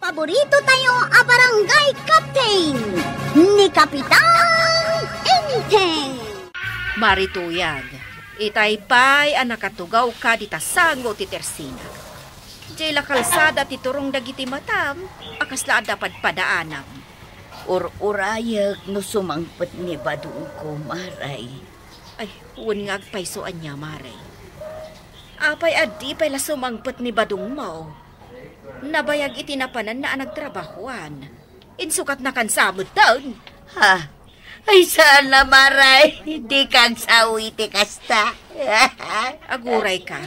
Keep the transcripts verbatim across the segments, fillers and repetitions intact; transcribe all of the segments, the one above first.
Paborito tayo a barangay captain, ni Kapitan Enteng. Marituyag, itay pay a nakatugawka dita sango ti tersina. Diay la kalsada ti turong dagiti matam a kasla adda padpadaanam. Ur-urayek no sumangpet ni badongko, Maray. Ay, wen nga agpayso ania, Maray. Apay a di pay la sumangpet ni badongmo? Nabayag iti napananna a nagtrabahoan. Insukatnakan sa metten. Ha? Ay, saan a, Maray. Dika agsao iti kasta. Agurayka.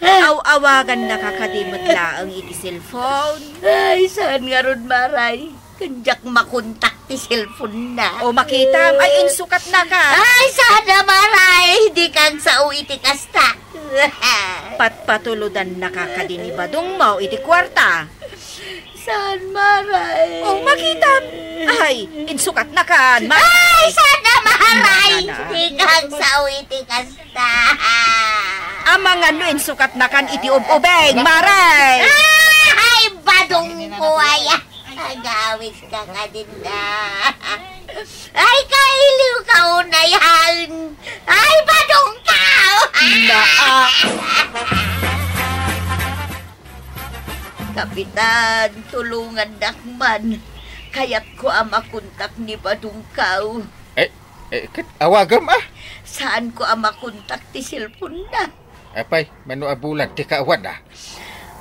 Aw-awagannaka kadi met laeng iti cellphone. Ay, saan ngarud, Maray. Ken diak makontak ti cellphone-na. O, makitam, ay, insukatnakan. Ay, saan a, Maray. Dika agsao iti kasta. Patpatulodannaka kadi ni badongmo iti kuarta. Saan, Maray? O, makitam. Ay, insukatnakan, Maray. Ay, saan a, Maray. Na, na, na. Dika agsao iti kasta. Amangan no insukatnakan iti ub-ubing, Maray. Ay, badongko aya. Agawidka kadin a. Ay, kailiwka unay, han. Ay, badongko. Naa. Kapitan, tulongannak man. Kayatko a makontak ni badongko. Eh, eh, ket awagam a. Saanko a makontak ti cellphone-na. Apay, mano a bulan ti kaawan a?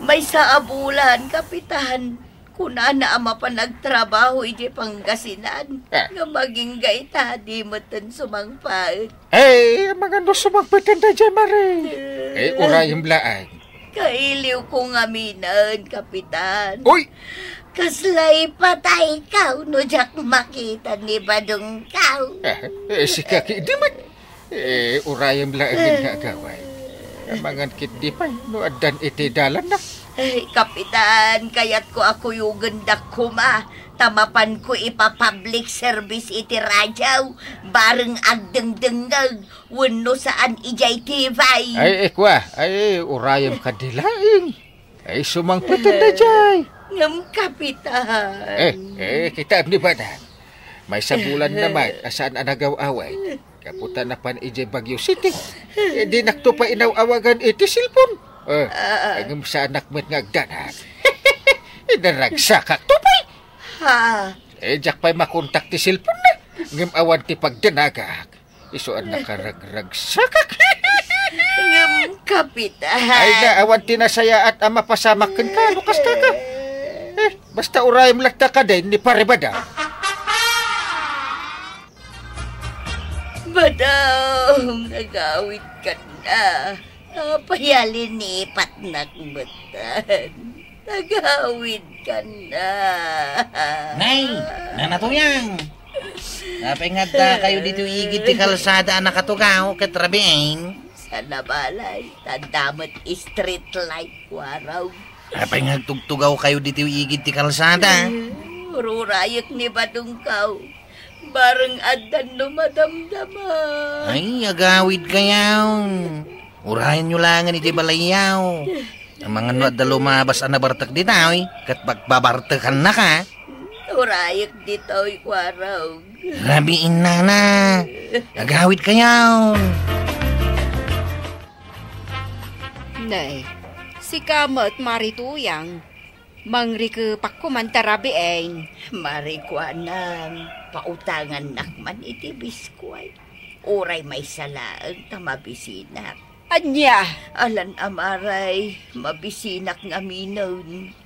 Maysa a bulan, Kapitan. Kunana a mapan agtrabaho idiay Pangasinan. Ah. Ngem agingga ita, di metten sumangpet. Ay, amangan no sumangpet daydiay, Maray. Eh, urayem laeng. Kailiwko ngaminen, Kapitan. Uy! Kasla ipatayko no diak makita ni badongko. Ah, eh, sika ketdi met. Eh, urayem laeng nga agaway. Amangan ketdi pay no addan iti dalanna. Ay, Kapitan, kayatko a kuyogendak koma, ta mapanko ipa-public service iti radio, bareng agdengdengngeg, wenno saan idiay T V. Ay, eh, kua, ay, urayem kadi laeng. Ay, sumangpet daydiay. Ngem, Kapitan. Eh, eh, kitaem ni Badang. Maysa bulan na met a saan a nagaw-away. Gapu ta napan idiay Baguio City. Eh, dinakto pay inaw-awagan iti cellphone. Eh, ah, ngem saanak met nga agdanag. Eh, naragsakakto pay. Ha? Eh, diak pay makontak ti cellphone-na. Ngem awan ti pagdanagak. Isu a nakaragragsakak. Ngem, Kapitan. Ay na, awan ti nasayaat a mapasamak kenka, no kasta ka. Eh, basta urayem latta kadin ni Pare Badang. Badang, agawidkan a. Apay a linipatnak metten? Agawidkan a. Nay, Nana Tuyang! Apay nga adda kayo ditoy igid ti kalsada a nakatugaw ket rabiin? Saan a balay, ta adda met street light, Kuarog. Apay nga agtugtugaw kayo ditoy igid ti kalsada? Eh, ururayek ni badongko. Bareng addan no madamdama. Ay, agawidkayo. Urayenyo laengen iti balayyo. Amangan no adda lumabas a nabartek ditoy, ket pagbabartekannaka. Urayek ditoy, Kuarog. Rabiin, Nana. Agawidkayo. Nay, sika met, Mari Tuyang. Mangrikepak koman ta rabiin. Mari, kuanam, pautangannak man iti biskuit. Uray maysa laeng ta mabisinak. Ania? Alan a, Maray, mabisinak ngaminen.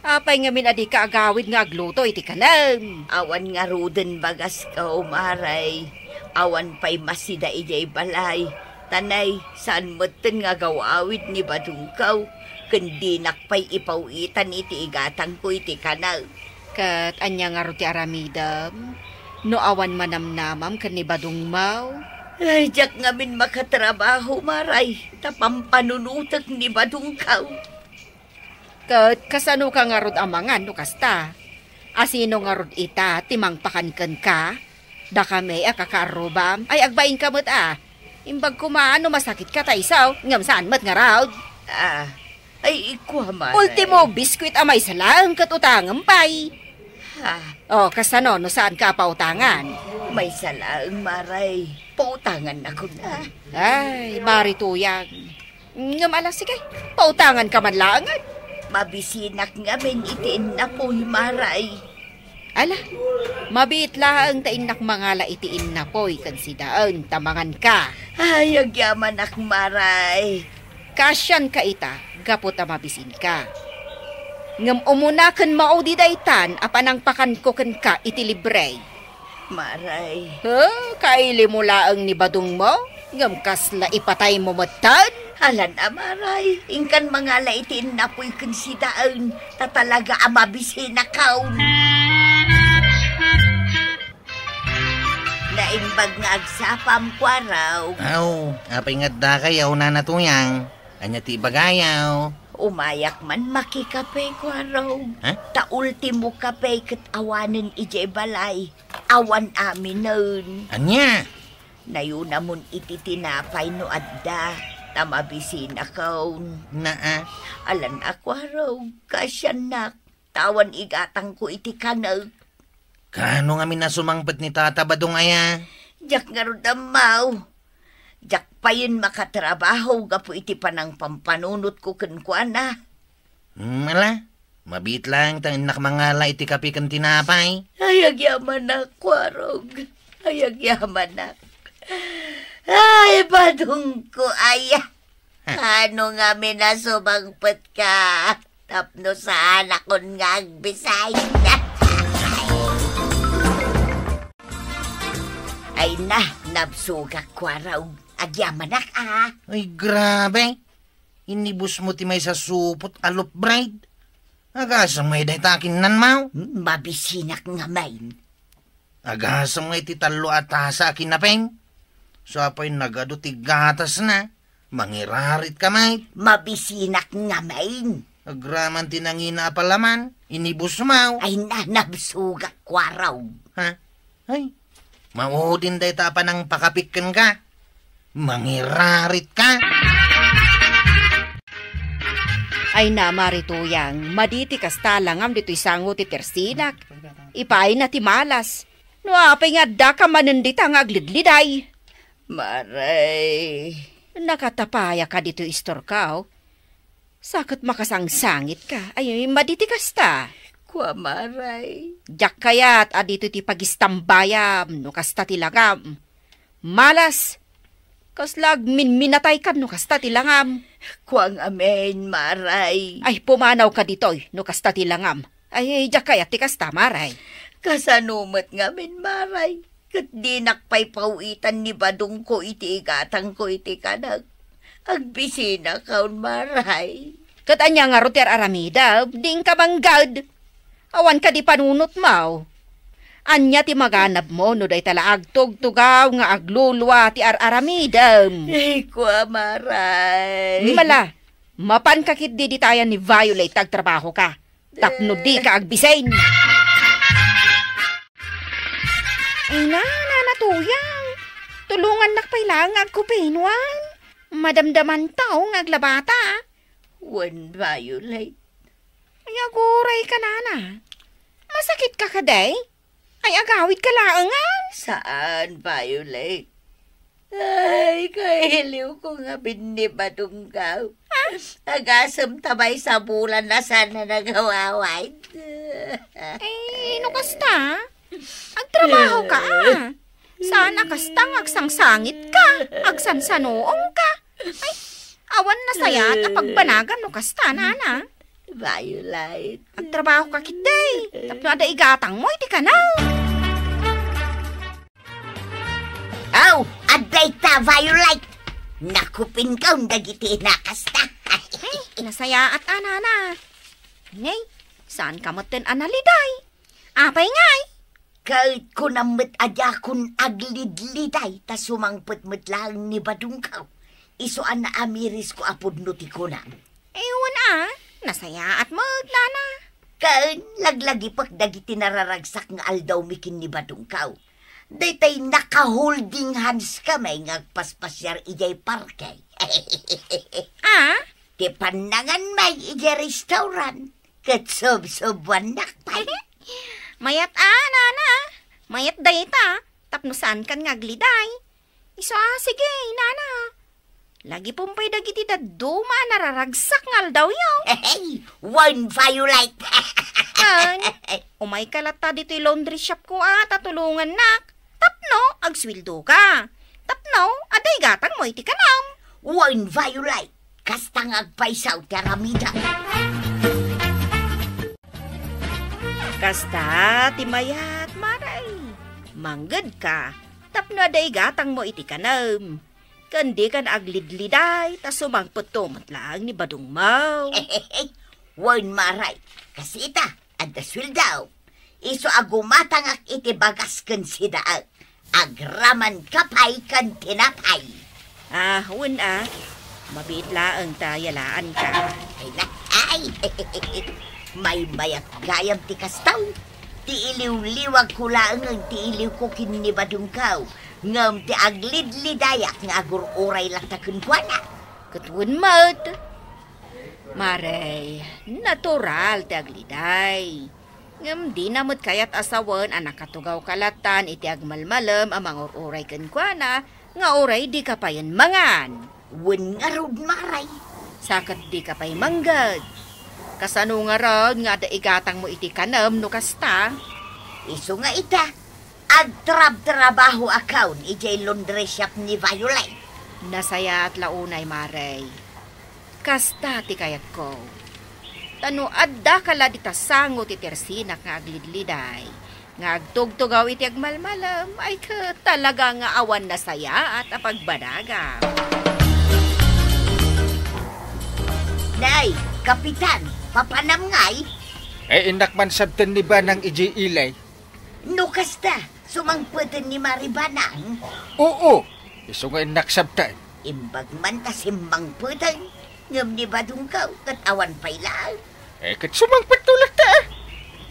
Apay ngamin a dika agawid nga agluto iti kanem? Awan ngaruden bagasko, Maray. Awan pay masida idiay balay. Ta nay, saan metten nga agaw-awid ni badongko, ken dinak pay ipaw-itan iti igatangko iti kanem. Ket ania ngarud ti aramidem no awan manamnamam ken ni badongmo? Ay, diak ngamin makatrabaho, Maray, ta pampanunotek ni badongko. Ket kasanoka ngarud a mangan no kasta? Asino ngarud ita ti mangpakan kenka? Dakami a kakaarrubam, ay agbainka met a. Imbag koma no masakitka ta isu, ngem saan met ngarud. Ah, Ay, ikua, Maray. Ultimo, biskuit a maysa laeng ket utangem pay. Ha? O, kasano no saanka a pautangan? Maysa laeng, Maray. Pautangannakon a. Ay, Mari Tuyang. Ngem ala, sige, pautanganka man laengen. Mabisinak ngamin iti innapoy, Maray. Ala, mabiit laeng ta innak mangala iti innapoy ken sidaen ta manganka. Ay, agyamanak, Maray. Kaasianka ita, gapu ta mabisinka. Ngem umuna ken maudi daytan a panangpakanko kenka iti libre. Maray. He, kailimo laeng ni badongmo, ngem kasla ipataymo metten? Alan a, Maray, inkan mangala iti innapoy ken sidaen, ta talaga a mabisinakon. Naimbag nga agsapam, Kuaraw. Aw, apay nga addakayaw, Nana Tuyang? Ania ti ibagayaw? Umayak man makikape, Kuaraw. Ha? Ta ultimo kape ket awanen idiay balay. Awan aminen. Ania? Nayunamon iti tinapay no adda, ta mabisinakon. Naa. Alan a, Kuaraw, kaasiannak, ta awan igatangko iti kanek. Kaano ngamin a sumangpet ni Tata Badong aya? Diak ngarud ammo. Diak payen makatrabaho gapu iti panangpampanunotko kenkuana. Hmm, ala, mabiit laeng ta innak mangala iti kape ken tinapay. Ay, agyamanak, Kuaraw. Ay, agyamanak. Ay, badongko aya. Kaano ngamin a sumangpetka tapno saanakon nga agbisay? Ay na, nabsogak, Kuaraw. Agyamanak a. Ay, grabe. Inibusmo ti maysa supot a loaf bread. Agasem ngay dayta a kinnanmo? Hmm, mabisinak ngamin. Agasem ngay ti tallo a tasa a kinapem. Sa pay nagadu ti gatasna. Mangirarit ka met. Mabisinak ngamin. Agraman ti nangina a palaman. Inibusmo. Ay na, nabsogak, Kuaraw. Ha? Ay, maudin dayta a panangpakapik kenka. Mangirarit ka. Ay na, Mari Tuyang, madi ti kasta langam ditoy sango ti tersinak. Ipaayna ti malas. No apay nga addaka manen dita nga agledleday? Maray. Nakatapayaka ditoy istorko. Sa ket makasangsangitka. Ay, madi ti kasta. Kua, Maray. Diak kayat a ditoy ti pagistambayam no kasta ti langam. Malas. Kasla agminminataykan no kasta ti langam. Kua ngamin, Maray. Ay, pumanawka ditoy no kasta ti langam. Ay, diak kayat ti kasta, Maray. Kasano met ngamin, Maray? Ket dinak pay paw-itan ni badongko iti igatangko iti kanek. Agbisinakon, Maray. Ket ania ngarud ti ar-aramidem? Diinka manggad. Awan kadi panunotmo? Ania ti maganabmo no dayta la agtugtugaw nga aglulua ti ar-aramidem? Ay, kua, Maray. Mala, mapanka ketdi ditayan ni Violet ta agtrabahoka. Tapno dika agbisin. Ay na, Nana Tuyang. Tulongannak pay laeng nga agkupinuan. Madamdamanto nga aglabata. Wen, Violet. Ay, agurayka, Nana. Masakitka kadi? Ay, agawidka laengen. Saan, Violet. Ay, kailiwko ngamin ni badongko. Ah? Agasem ta maysa bulan a saan a nagawawad. Ay, no kasta? Agtrabahoka a. Saan a kasta nga agsangsangitka, agsansanoongka. Ay, awan nasayaat a pagbanagan no kasta, Nana. Violet. Agtrabahoka ketdi. Tapno adda igatangmo iti kanek. Aw, adda ita, Violet. Nakupinkon dagiti nakasta. Ay, nasayaat a, Nana. Nay, saanka metten a naliday? Apay ngay? Ket kunam met a diakon aglidliday ta sumangpet met laeng ni badongko. Isu a naamirisko a pudno ti kunam. Ay, wen a, nasayaat met, Nana. Ken laglagipek dagiti nararagsak nga aldawmi ken ni badongko. Daytay naka-holding hands kami nga agpaspasiar idiay parke. Ah? Ti pannangan met idiay restaurant, ket subsubuannak pay. Mayat a, nana. Mayat dayta, tapno saankan nga agliday. Isu a, sige, nana. Lagipem pay dagiti dadduma a nararagsak nga aldawyo. Hey, wen, Violet. Wen, umayka latta ditoy laundry shop ko a ta tulongannak. Tapno agsueldoka. Tapno adda igatangmo iti kanam. Wen, Violet. Kasta nga agpaysaw ti aramidem. Kasta ti mayat, Mare. Manggedka tapno adda igatangmo iti kanam. Ken dika aglidliday, ta sumangpetto met laeng ni badongmo. Wen, Mare, kas ita, adda sueldo. Isu a gumatangak iti bagas ken sidaek. Agramanka pay ken tinapay. Ah, wen a. Mabiit laeng ta yalaanka. Ay na, ay! Maymayat gayam ti kastaw. Ti iliwliwagko laeng ti iliwko ken ni badongko. Ngem ti aglidlidayak nga agur-uray latta kenkuana. Ket wen met. Mare, natural ti agliday. Ngem dina met kayat a sawen a nakatugawka lattan iti agmalmalem a mangur-uray kenkuana nga uray dika payen mangan. Wen ngarud, Mare. Sa ket dika pay mangged. Kasano ngarud nga adda igatangmo iti kanam no kasta? Isu nga ita, agtrabtrabahoakon idiay laundry shop ni Violet. Nasayaat la unay, Mare. Kasta ti kayatko. Ta no addaka la dita sango ti tersinak nga aglidliday, nga agtugtugaw iti agmalmalem, ay ket talaga nga awan nasayaat a pagbanagam. Nay, Kapitan, papanam ngay? Ay, innak man sabten ni Banang idiay ili. No kasta, sumangpeten ni Mare Banang? Oo, isu nga innak sabten. Imbag man ta simmangpeten, ngem ni badongko ket awan pay laeng. Eh, ket sumangpetto latta, a.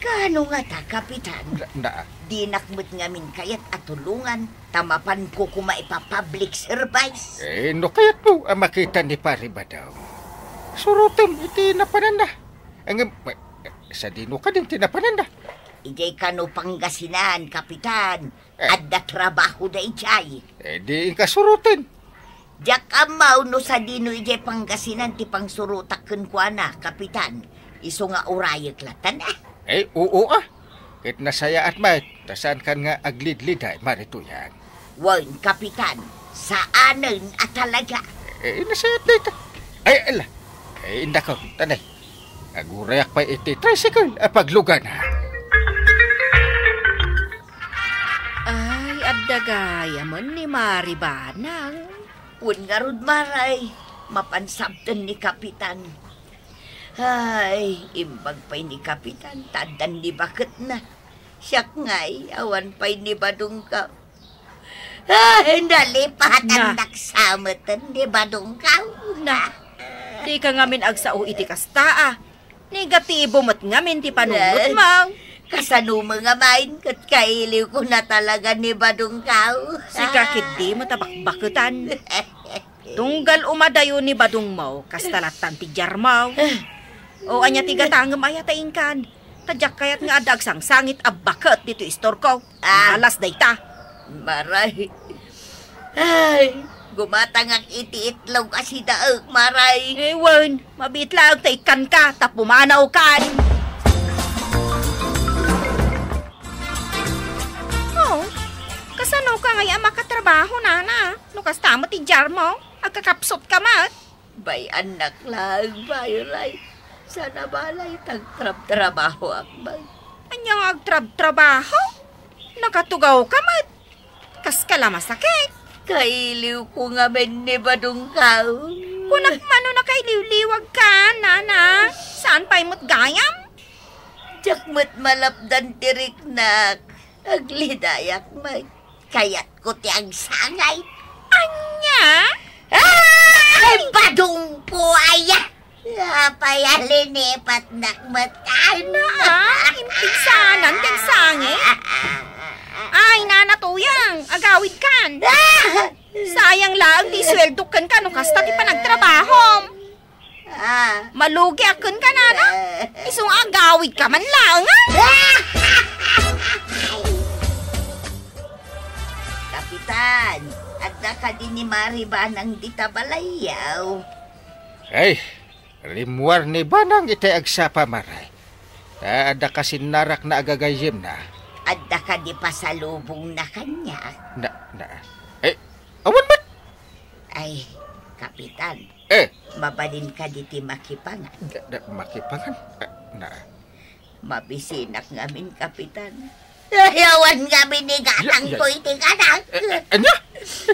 Kaano ngata, Kapitan? Na, na. Dinak met ngamin kayat a tulongan, ta mapanko koma ipa-public service. Eh, no kayatmo a makita ni Pare Badong, surotem iti napananna. Ngem, eh, sadino kadin ti napananna? Idiay kano Pangasinan, Kapitan. Eh. Adda trabahoda idiay. Eh, di inka suroten. Diak ammo no sadino idiay Pangasinan ti pangsurotak kenkuana, Kapitan. Isu nga urayek lattan, a. Eh, oo, a. Ket nasayaat met, ta saankan nga aglidliday, Mare Tuyang. Wen, Kapitan, saanen a talaga. Eh, nasayaat dayta. Ay, ala. Eh, indakon, tanay. Agurayak pay iti tricycle a paglugana. Ay, adda gayamen ni Mare Banang. Wen ngarud, Mare, mapan sabten ni Kapitan. Ay, imbag pay ni Kapitan, ta addan ni baketna. Siak ngay, awan pay ni badongko. Ay, nalipatannak sa meten ni badongko. Na, dika ngamin agsao iti kasta, a. Negatibo met ngamin ti panunotmo. Kasano met ngamin ket kailiwkona talaga ni badongko. Sika ketdi met a bakbaketan. Tunggal umadayo ni badongmo, kasta lattan ti diarmo. O, ania ti gatangem aya ta inkan? Ta diak kayat nga adda agsangsangit a baket ditoy istorko. Ah. Malas dayta. Mare. Ay, gumatangak iti itlog a sidaek, Mare. Eh, wen, mabiit laeng ta ikkanka, ta pumanawkan. Oh, kasanoka ngay a makatrabaho, nana? No kasta met ti diarmo, agkakapsutka met. Bay-annak laeng, Violet. Sana balay, tagtrabtrabahoak met. Ania nga agtrabtrabaho? Nakatugawka met. Kaska la masakit. Kailiwko ngamin ni badongko. Kunak man no nakailiwliwagka, nana. Saan pay met gayam? Diak met malapdan ti riknak. Aglidayak met. Kayatko ti agsangay. Ania? Ay, badongko aya! Apay a linipatnak met kan? Naa, impigsanan ti agsangit. Ay, Nana Tuyang, agawidkan. Sayang laeng ti suweldok kenka no kasta ti panagtrabahom. Ah. Malugiak kenka, nana. Ah. Isu nga agawidka man laeng, a? Kapitan, adda kadi ni Mari Banang dita balayyo? Ay, rimmuar ni Banang itay agsapa, Mari. Ta adda kasinnarakna a gagayyemna. Adda kadi pasalubongna kaniak? Na, na, eh, awan met. Ay, Kapitan, eh, mabalin kadi ti makipangan? Da, da, makipangan? Ah, na. Mabisinak ngamin, Kapitan. Ay, awan ngamin igatangko iti kanak. Eh, eh, ania?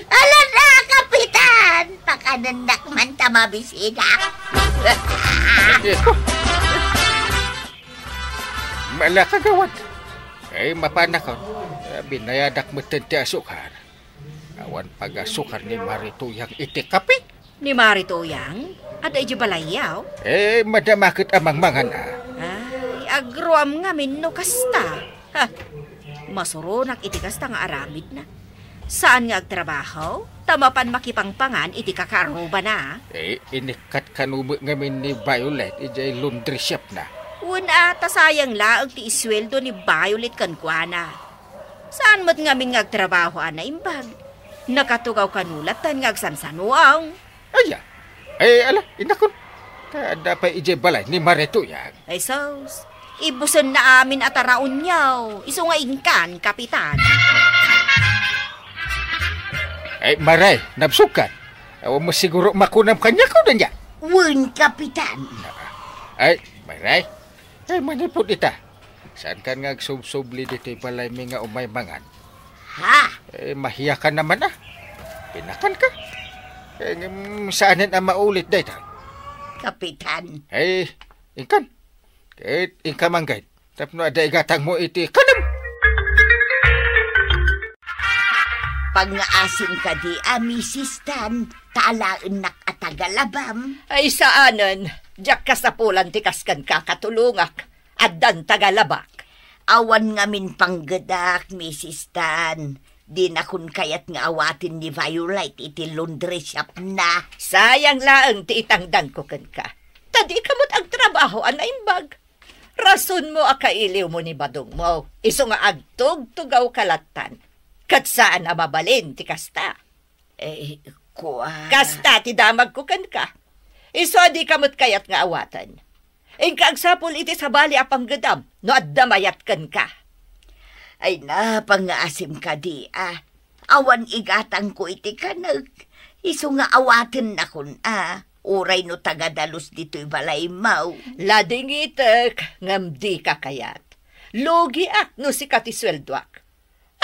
Ala na, Kapitan! Pakanennak man ta mabisinak. Eh, eh. Mala, kagawad. Ay, mapanakon. Eh, binayadak metten ti asukar. Awan pagasukar ni Mari Tuyang iti kape. Ni Mari Tuyang? Adda idiay balayyo? Eh, madama ket a mangmangan, a. Ay, agruam ngamin no kasta. Ha! Masuronak iti kasta nga aramidna. Saan nga agtrabaho, ta mapan makipangpangan iti kakaarrubana. Eh, inikkat kano met ngamin ni Violet idiay laundry shopna. Wen a, ta sayang laeng ti isueldo ni Violet kenkuana. Saan met ngamin nga agtrabaho a naimbag. Nakatugaw kano lattan nga agsansanuaw. Aya. Eh, ala, innakon. Ta adda pay idiay balay ni Mari Tuyang. Ay, sus. Ibusenna amin a taraonyo. Isu nga inkan, Kapitan. Ay, Mari, nabsogkan. Awan mo siguro makunam kaniak, o, danya? Wen, Kapitan. Ay, Mari. Ay, manipud ita. Saankan nga agsubsubli ditoy balaymi nga umay mangan? Ha? Eh, mahiyakan naman, a. Pinakanka. Eh, ngem saanen a maulit dayta. Kapitan. Eh, inkan. Ket inka manggayt. Tapno adda igatangmo iti kanem. Pangngaasim kadi a Misis Tan, ta alaennak a taga-Labam. Ay, saanen. Diak kasapulan ti kas kenka, katulongak. Addan taga-Labak. Awan ngamin panggedak, Misis Tan. Dinakon kayat nga awaten ni Violet iti laundry shopna. Sayang laeng ti itangdanko kenka. Ta dika met agtrabaho a naimbag. Rasonmo a kailiwmo ni badongmo, isu nga agtugtugawka lattan. Ket saan a mabalin ti kasta. Eh, kua. Kasta ti damagko kenka. Isu a dika met kayat nga awaten. Inka agsapul iti sabali a panggedam no adda mayat kenka. Ay, napangngaasim kadi, a. Awan igatangko iti kanek. Isu nga awatennakon, a. Uray no tagadalus ditoy balaymo. Ladingitek, ngem dika kayat. Lugiak no sika ti sueldoak.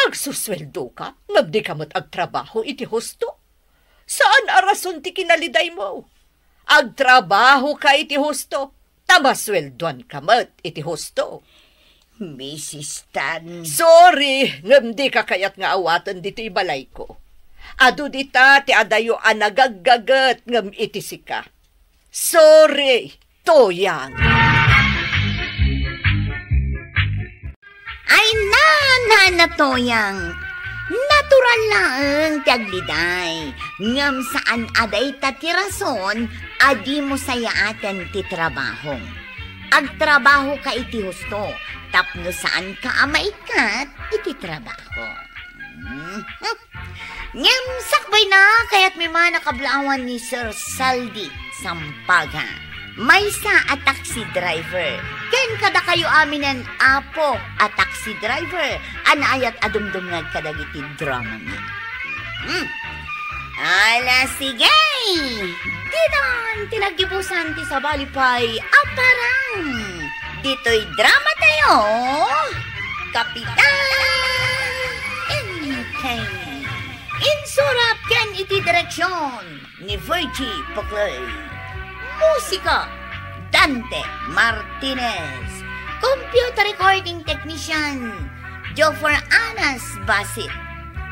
Agsusueldoka, ngem dika met agtrabaho iti husto. Saan a rason ti kinalidaymo. Agtrabahoka iti husto, ta masueldoanka met iti husto. Misis Tan. Sorry, ngem dika kayat nga awaten ditoy balayko. Adu dita ti adayo a nagaggaget ngem iti sika. Sorry, Toyang. Ay, na, na, na, Toyang. Natural laeng ti agliday. Ngem saan a dayta ti rason a dimo sayaaten ti trabahom. Agtrabahoka iti husto tapno saanka a maikkat iti trabaho. Mhm. Ngem sakbayna, kayatmi man a kablaawan ni Sir Saldi Sampaga, maysa a taxi driver, ken kadakayo aminen, Apo, a taxi driver a naayat a dumdumngeg kadagiti dramami. Hmm. Ala, sige! Ditan ti naggibusan ti sabali pay a parang ditoy dramatayo, Kapitan Enteng. Insurat ken iti direksion ni Virgie Paclay. Musika, Dante Martinez. Computer recording technician, Jofer Anas Basit.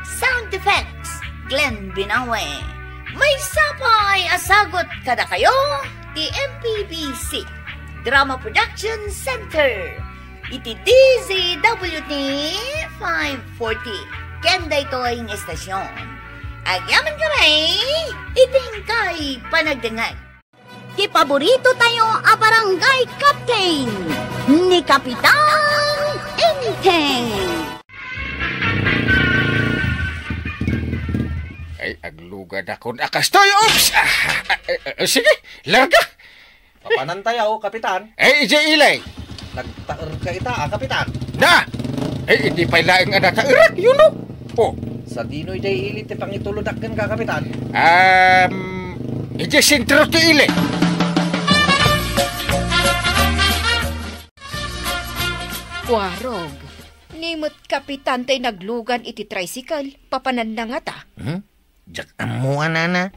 Sound effects, Glenn Binawe. Maysa pay a sagut kadakayo ti M P B C Drama Production Center iti D Z W T five forty ken daytoy nga estasion. Agyamankami iti inkay panagdengngeg. Ti paborito tayo a barangay captain, ni Kapitan Enteng. Ay, aglugadakon a kastoy. Oops! Ah, ah, ah, ah, sige, larga. Papanantayo, Kapitan. Ay, idiay ili. Nagtaer ka ita, a, Kapitan. Na! Ay, idi pay laeng a nataerak, yuno. Oh. Sadino idiay ili ti pangitulodak kenka, Kapitan? Um, idiay sentro ti ili. Kuarog, ni met Kapitan tay naglugan iti tricycle, papananna ngata. Hmm? Diak ammo a nana.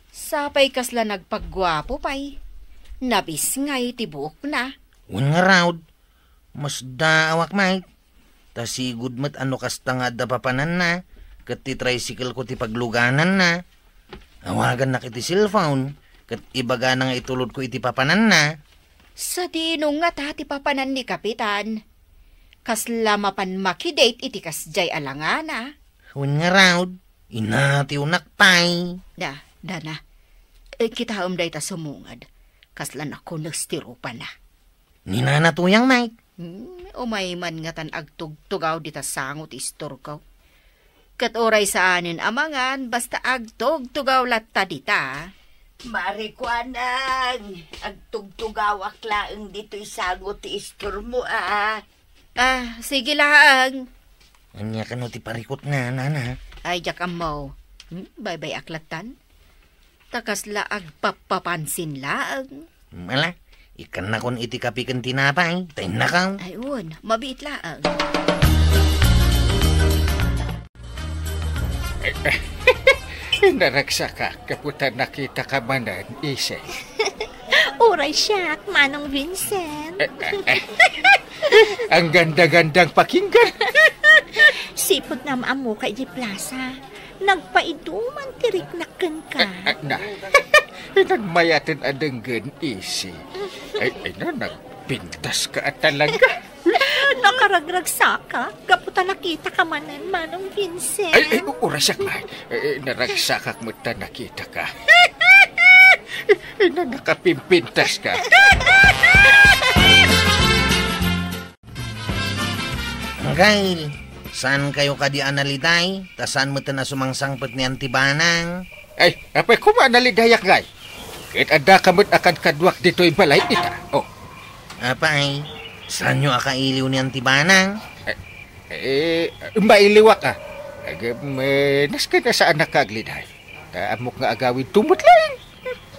Sapay kasla nagpagguapo pay. Nabisngay ti buokna. Wen ngarud, masdaawak met. Ta sigud met a no kasta nga adda papananna, ket ti tricycle ko ti paglugananna. Awagannak iti cellphone, ket ibagana nga itulodko iti papananna. Sadino ngata ti papanan ni Kapitan? Kasla mapan makidate iti kasdiay a langana? Wen ngarud, inatiwnak pay. Da, dana. Eh, kitaem dayta sumungad. Kasla nakunes ti rupana. Ni Nana Tuyang, Mike. Hmm, umay man ngatan agtugtugaw dita sango ti istorko. Ket uray saanen a mangan, basta agtugtugaw latta dita. Mari kuanang, agtugtugawak laeng ditoy sango ti istormo, a. Ah, sige laeng. Ania kano ti parikutna, nana? Ay, diak ammo. Hmm, baybay-ak lattan. Ta kasla agpappapansin laeng. Ala, ikkannakon iti kapi ken tinapay, ta innakon. Ay, wen, mabiit laeng. Naragsakak, gapu ta nakitaka manen, Isi. Uray siak, Manong Vincent. Ang ganda-gandang pakinggan. Sipud nga maammoka iti plaza. Nagpaiduman ti riknak kenka. Ah, ah, na. Nagmayaten a denggen, Isi. Ay, ay, na, nagpintas ka a talaga. Nakaragragsaka, gapu ta nakitaka manen, Manong Vincent. Ay, ay, u-, urasyak, Nay. Eh, eh, naragsakak met ta nakitaka. Ay, na, nakapimpintas ka. Angkel, saan kayo kadi a naliday? Ta saan metten a sumangsangpet ni Auntie Banang? Ay, apay koma a nalidayak, ngay. Ket adda ka met a kadkaduak ditoy balay ita. Oh. Apay, saanyo a kailiw ni Auntie Banang? Eh, eh, mailiwak a. Agem, eh, nasken a saanak nga agliday. Ta ammok nga agawidto met laeng.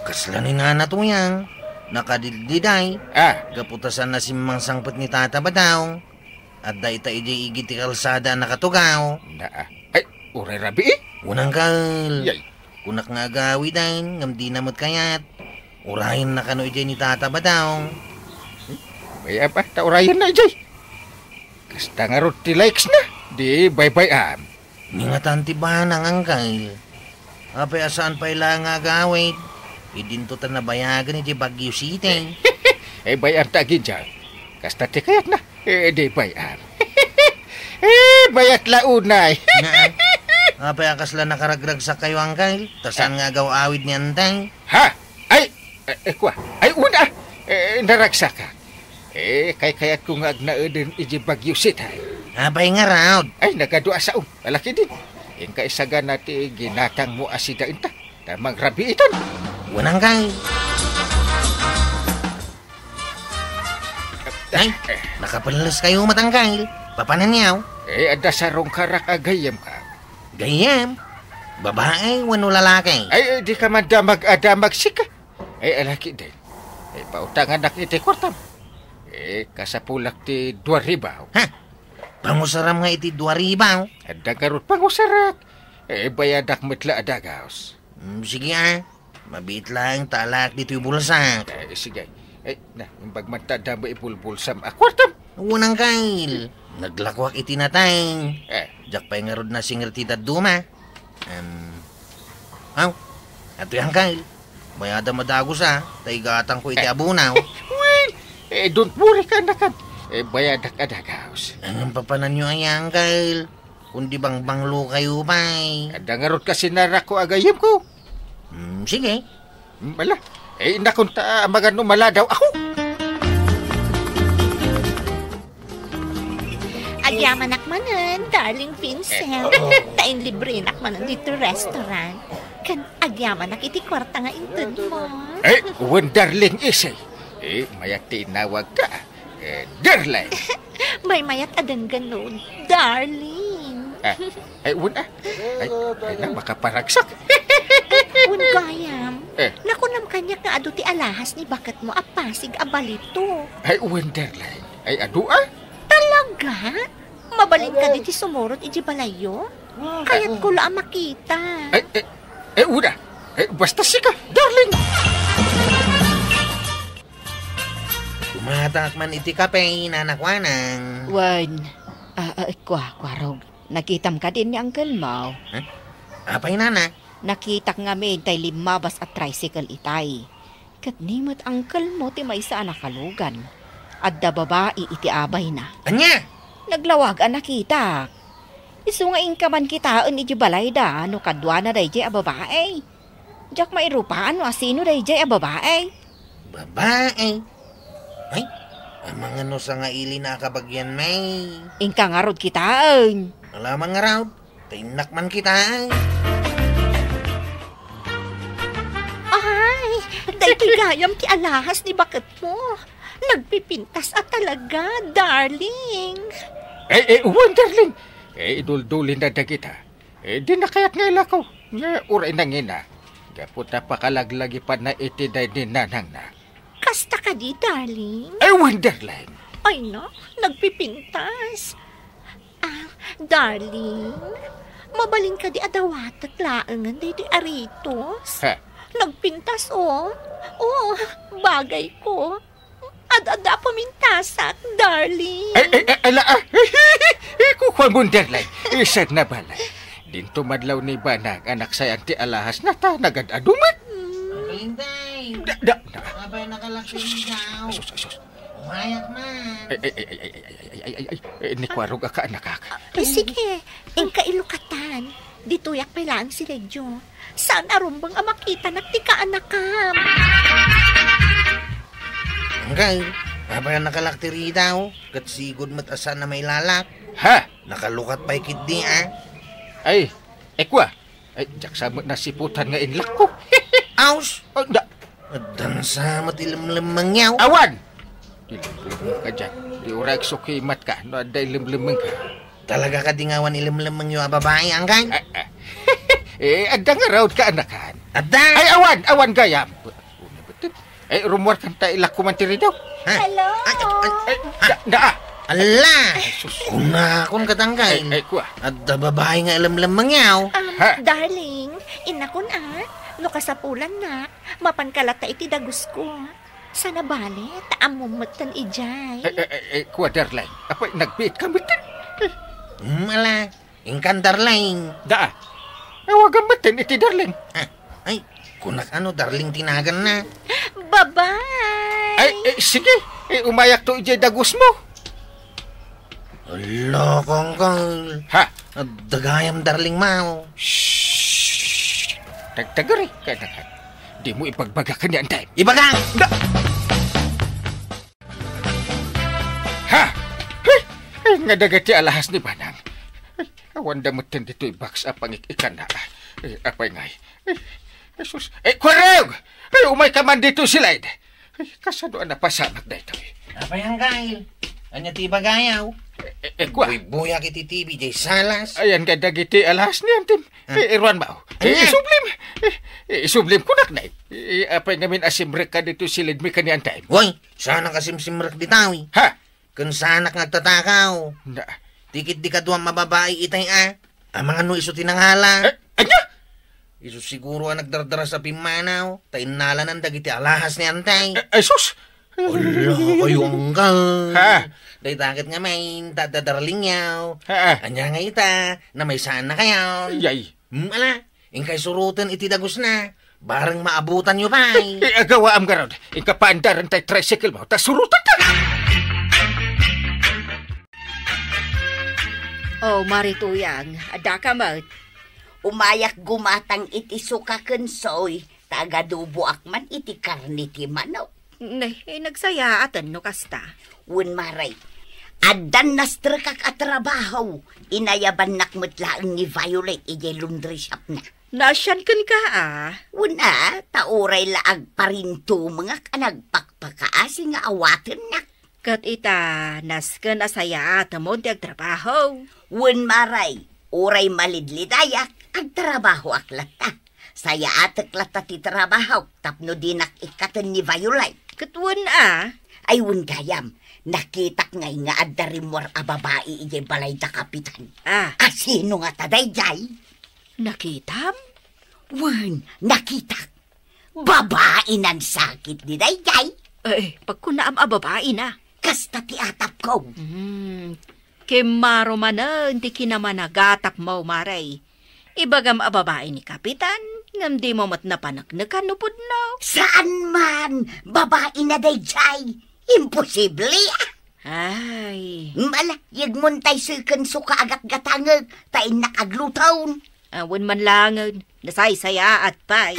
Kasla ni Nana Tuyang, nakadidliday. Ah. Gapu ta saan a simmangsangpet ni Tata Badong. Adda ita idiay igid ti kalsada a nakatugaw. Na, ah. Ay, uray rabii? Wen, angkel. Yay. Kunak nga agawiden, ngem dina met kayat. Urayenna kano idiay ni Tata Badong. Ay, apa, ta urayenna idiay. Kasta ngarud ti likes na, di baybay-am. Ni ngatan ti banang, angkel. Apay a saan pay la nga agawid? Idinto ta nabayagen iti Baguio City. Eh, bay-am ta aginjang. Kasta ti kayatna. Eh, di bay-am. Eh, bayat la unay. Nga, apay a kasla nakaragragsak kayo, angkel? Ta saan nga agaw-awid ni Antay? Ha? Ay, eh, eh, kua. Ay, una. Eh, naragsaka. Eh, kaykayatko nga agnaeden iti Baguio City. Apay ngarud? Ay, nagadu a sao. Alakidin. Inka isagana ti ginatangmo a sida inta. Ta mangrabiitan. Wen, angkel. Ay, nakapelles kayo met, angkel. Papananyo? Eh, adda sarungkarak a gayyemka. Gayyem? Babae wenno lalaki? Ay, eh, di ka man damag-adamag sika. Ay, alakidin. Ay, pautanganak iti kuartam. Eh, kasapulak ti dua ribaw. Ha? Pangusaram nga iti dua ribaw? Adda ngarud pangusarak. Eh, bayadak met la a dagaos. Mm, sige, ah. Mabiit laeng ta alaak ditoy bulsak. Eh, sige. Eh, na, imbag man ta adda maibulbulsam a kuartam. Wen, angkel. Naglakuak iti nateng. Eh. Diak pay ngarud nasingir ti dadduma. Em, aw, atoy, angkel. Bayadam a dagos, a, ta igatangko iti abunaw. Well, eh, don't worry ka, anak. Eh, bayadak a dagaos. Anong papananyo aya, angkel? Kundi bangbanglo kayo pay. Adda ngarud kasinarakko a gayyemko. Hmm, sige. Hmm, ala. Eh, nakunta, amangan no maladaw ako. Agyamanak manen, darling Vincent. Eh, oh. Ta inlibrenak manen ditoy restaurant. Ken agyamanak iti kuarta nga inted mo. Eh, wen, darling, isi. Eh, mayat ti inawag ka. Eh, darling. Maymayat a denggen no, darling. Ah, ay, wen, ah. Ay, ay na, makaparagsak. Wen gayam. Eh. Nakunam kaniak nga adu ti alahas ni baketmo a pasig a balito. Ay, wen, darling. Ay, adu, ah. Talaga? Mabalin kadi ti sumurot iti balayyo? Kayatko la a makita. Ay, eh, eh, wen, ah. Eh, basta sika, darling. Kumatak man iti kape, Nana Kuanang. Wen. Ah, ah, kua, kuarog. Nakitam kadin ni uncle mo? Huh? Apay, Nana? Nakitak ngamin tay limmabas a tricycle itay. Ket ni met uncle mo ti maysa a nakalugan. Adda babai iti abayna. Ania? Naglawag a nakitak. Isu nga inka man kitaen iti balayda no kaduana daydiay a babai. Diak mairupaan no asino daydiay a babai. Babai? Ay, amangan no sangaili na a kabagian, may. Inka ngarud kitaen. Ala man ngarud, ta innak man kitaen. Ay, daytoy gayam ti alahas ni baketmo. Nagpipintas a talaga, darling. Eh, eh, wen, darling. Eh, iduldulin na dagita. Eh, di na kayat nga ilako. Nga, uray nangina. Gapu ta pakalaglagipanna iti daydi nanangna. Kasta kadi, darling? Ay, wen, darling. Ay, na, nagpipintas. Ah, darling, mabalin kadi a dawatek laengen daytoy a ritos? Ha? Nagpintas, oh. Oh, bagay ko. Ad-adda a pamintasak, darling. Ay, ay, ay, ala, ah. Ay, kukuan mo, darling. Isad na bala. Dinto madlaw ni Banang, anak sayan ti alahas na ta, nagad-adu met. Uncle Inday. Da, da, da. Abay, nakalak ti ridaw. Asus, asus. Umayak man. Ay, ay, ay, ay, ay, ay, ay, ay, ay, ay, ni kuarog a kaanakak. Eh, sige, inka ilukatan. Ditoyak pay laeng si Ledyo. Saan a rumbeng a makitanak ti kaanakam. Anggal, apay a nakalak ti ridaw, ket sigud met a saan a mailalak. Ha? Nakalukat pay ketdi, a? Ay, ekwa. Ay, diak sa met nasiputan nga inlakko. Aus! Oh, da- Addan sa met ilemlemmengyo. Awan! Ilemlemmeng ka diyan. Di uray sukimat ka, no adda ilemlemmeng ka. Talaga kadi nga awan ilemlemmengyo a babai, anggal? Ah, ah. Eh, adda ngarud kaanakan. Adda? Ay, awan, awan gayam. Una betul. Eh, rumuar kan ta ilakko man ti ridaw. Ha? Hello? Ay, ay, ay, ay, da, da, ah. Ala! Ay, sus. Kunakon ket anggal. Ay, ay, kua. Adda babai nga ilemlemmengyo. Um, ha? Darling, innakon a, no kasapulannak, mapanka latta iti dagusko. Saan a bale, ta ammom metten idiay. Eh, eh, eh, eh, kua, darling. Apay, nagbiit ka metten. Hmm, ala. Inkan, darling. Da, ah. Awagam metten iti darling. Ah, ay, kunak a no darling ti naganna. Bye-bye. Ay, eh, sige. Eh, umayakto idiay dagusmo. Ala, kangkal. Ha? Adda gayam darling mo. Shh! Tagtagari, kanakan. Dimo ibagbaga kanian, Dave. Ibaga! Da- Ha? Ay, ay, nga dagiti alahas ni Banang. Ay, awan da metten ditoy box a pangik-ikanna. Ay, apay ngay. Ay, Jesus. Ay, kuarog! Ay, umay ka man dito, sila'y. Ay, kasano a napasamak daytoy? Apay, anggal? Ania ti ibagayaw? Eh, eh, eh, kua. Buybuyak iti T V, jay salas. Ayan nga dagiti alahas ni Antim. Ah. Eh, iruan mo. Ania? Eh, isublim. Eh, eh, isublim kunak na. Eh, apay ngamin a simrek ka dito, silid mi kanian, Tim. Woy, saan a kasimsimrek ditaw, eh. Ha? Ken saanak nga agtatakaw. Na. Tikit di kaduam a babai itay a. Amangan no isu ti nangala. Eh, ania? Isu siguro a nagdardaras a pimmanaw, ta innalanan dagiti alahas ni Antay. Eh, eh, sus! Ala kayo, anggal. Ha? Dayta ket ngamin, ta, ta darling yaw. Ha? Ania nga ita, namaysaanna kayon? Yay. Hmm, ala. Inkay suroten iti dagusna, bareng maabutanyo pay. Eh, agawaam garud. Inka paandaran tay tricycle mo, ta suroten ta. Oh, Mari Tuyang, adda ka met? Umayak gumatang iti suka ken soy, Ta agaduboak man iti karne ti manok. Nay, eh, nagsayaaten no kasta. Wen, Mare, addan nastrekak a trabaho. Inayabannak met laeng ni Violet idiay laundry shopna. Naasian kenka, a? Wen, a, ta uray la agparintumengak a nagpakpakaasi nga awatennak. Ket ita, nasken a sayaatemon ti agtrabaho. Wen, Mare, uray malidlidayak, agtrabahoak latta. Sayaatek latta ti trabahok tapno dinak ikkaten ni Violet. Ket wen, a? Ay, wen gayam, nakitak ngay nga adda rimmuar a babai idiay balay da Kapitan. A? A, sino ngata daydiay? Nakitam? Wen, nakitak. Babai nansakit ni daydiay. Ay, pagkunaam a babaina. Kasta ti atapko. Hmm, kimmaro manen ti kinamanagatapmo, Mare. Ibagam a babai ni Kapitan, ngem dimo met napaneknekan no pudno. Saan man, babaina daydiay. Imposible, a. Ay. Ala, yegmontay seken suka agatgatangek, ta innak agluton. Awan man langen, nasaysayaat pay.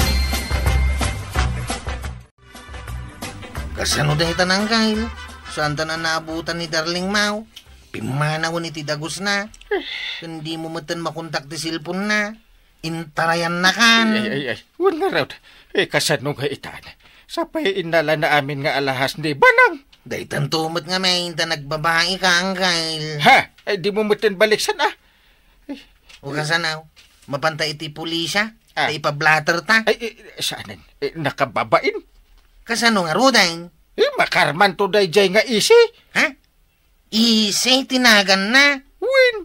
Kasano dayta, Uncle? Saanta naabutan ni Darling, maw? Pimmanawen iti dagusna. Ken dimo metten makontak ti cellphone-na. Intarayannakan. Ay, ay, ay. Wen ngarud. Eh, kasano nga itan? Sapay innalana amin nga alahas ni Banang. Daytanto met ngamin ta nagbabaika, Uncle. Ha? Ay, dimo metten baliksan, a. O kasano? Mapanta iti pulisya? A. Ta ipablaterta? Ay, eh, saanen? Eh, nakababain? Kasano ngaruden? Eh, makarmanto daydiay nga isi. Ha? Isi ti naganna? Wen.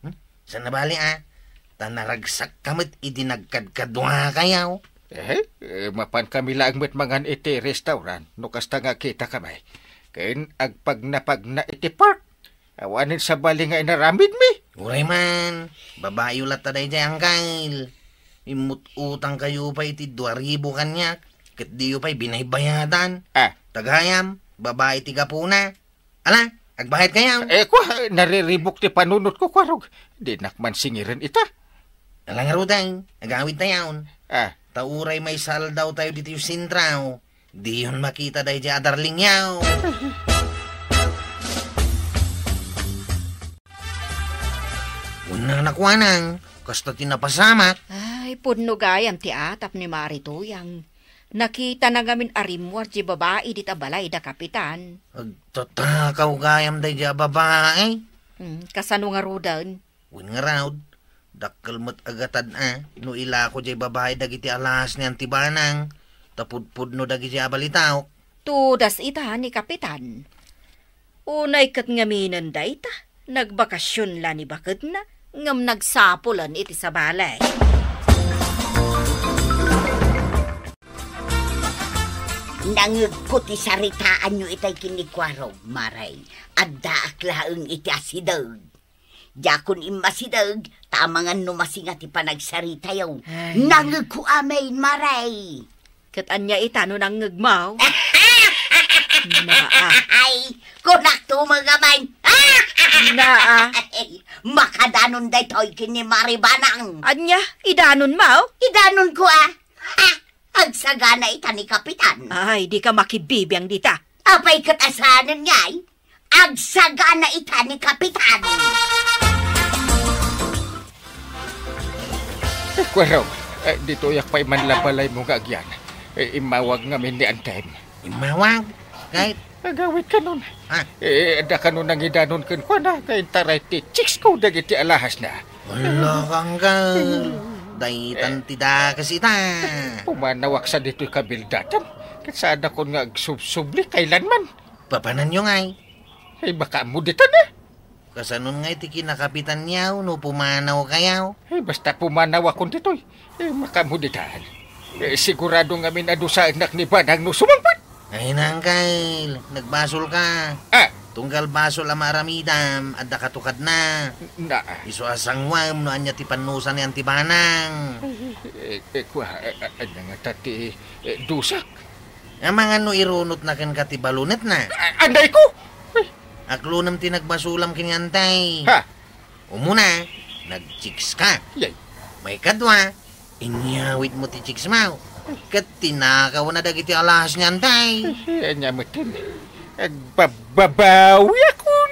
Hmm? Saan a bali, a? Ta naragsakka met idi nagkadkaduakayo. Eh, eh, mapankami laeng met mangan iti restaurant no kasta nga kitakami. Ken agpagnapagna iti park. Awanen sabali nga inaramidmi. Uray man, babaiyo latta daydiay, Uncle. Immut-utangkayo pay iti dua ribu kaniak, ket diyo pay binaybayadan. A. Ta gayam, babai ti gapuna. Ala, agbayadkayo. Eh, kua, nariribuk ti panunotko, Kuarog. Dinak man singiren ita. Ala ngaruden, agawidtayon. A. Ta uray maysa aldawtayo ditoy sentro, diyon makita daydiay a Darlingyo. Wen, nakuanang, kasta ti napasamak. Ay, pudno gayam ti atap ni Mari Tuyang. Nakitana ngamin a rimmuar diay babai dita balay da Kapitan. Agtatakaw gayam daydiay a babai. Hmm, kasano ngaruden? Wen ngarud, dakkel met a gatad a no ilako diay babai dagiti alahas ni Auntie Banang, ta pudpudno dagiti a balitaok. Tudas ita ni Kapitan. Unay ket ngaminen dayta, nagbakasyon la ni baketna, ngem nagsapulen iti sabali. Nangegko ti saritaanyo itay ken ni Kuarog, Mare. Addaak laeng iti asideg. Diakon immasideg, ta amangan no masinga ti panagsaritayo. Ay. Nangegko amin, Mare. Ket ania ita no nangngegmo? Naa. Ay, kunakto met ngamin. Naa. Ay, makadanon daytoy ken ni Mari Banang. Ania? Idanonmo? Idanonko, a. Ha? Agsagana ita ni Kapitan. Ay, dika makibibiang dita. Apay ket a saanen ngay? Agsagana ita ni Kapitan. Eh, Kuarog, eh, ditoyak pay man la balaymo nga agyan. Eh, immawag ngamin ni Antem. Immawag? Kay? Agawid kanon. Ha? Eh, adda kano nangidanon kenkuana, kay intaray ti chicks ko dagiti alahasna. Ala, Uncle. Daytan ti dakes ita. Pumanawak sa ditoy kabildatam. Ket saanakon nga agsubsubli kaylanman. Papananyo ngay? Ay, makaammo ditan, a. Kasanon ngay ti kinakapitanyo no pumanawkayo? Ay, basta pumanawakon ditoy. Eh, makaammo ditan. Eh, sigurado ngamin a dusaennak ni Banang no sumangpet. Ay, Uncle, nagbasolka. A. Tunggal basol a maaramidam, adda katukadna. Na. Isu a sanguem no ania ti pannusa ni Auntie Banang. Eh, eh, kua, eh, eh, ania ngata ti, eh, dusak? Amangan no irunotna kenka ti balonetna. A-, anday ko? Ay. Aklonem ti nagbasolam ken ni Auntie. Ha? Umuna, nagchicks ka. Yay. Maikadua, inyawidmo ti chicks mo. Ket tinakaw na dagiti alahas niyan, tay. Ania metten? Agbababawakon.